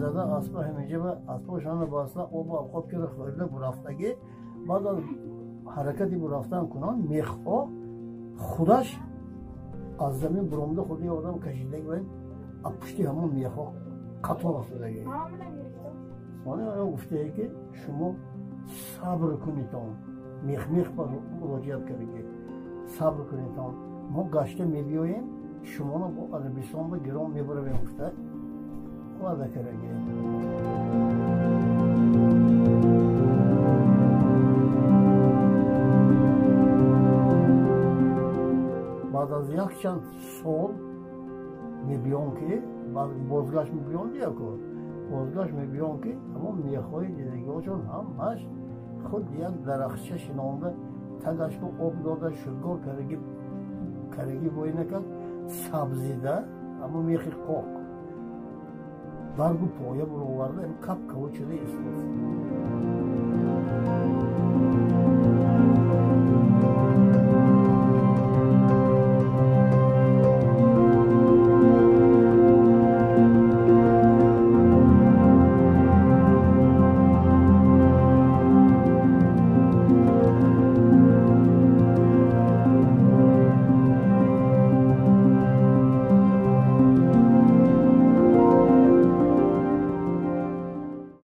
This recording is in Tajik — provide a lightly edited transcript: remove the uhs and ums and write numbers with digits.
Зада аспа ҳаминҷа ба аспошона баста об авқот кира хӯрда бурафтагӣ. Баъд аз ҳаракати бурафтан кунон мехҳо худаш аз замин буромда худи одам кашидаги ва аз пушти ҳамон мехҳо қатор афтодаги. Сони оё гуфтае ки шумо сабр кунитон, мех-мех ба муроҷиат кардаги, сабр кунитон, мо гашта мебиёем, шуморо бо Арабистон ба гирон мебаравем гуфта ваъда кардаги. Баъд аз якчанд сол мебиём ки бозгашт мебиём дияко бозгашт мебиём ки ҳамон мехҳои дидагиҳошон ҳамаш худ як дарахча шинонда тагаш ба об дода шудгор кардаги бой накард, сабзида ҳамон мехи қоқ баргу поя буроварда кап кавуд шуда истод.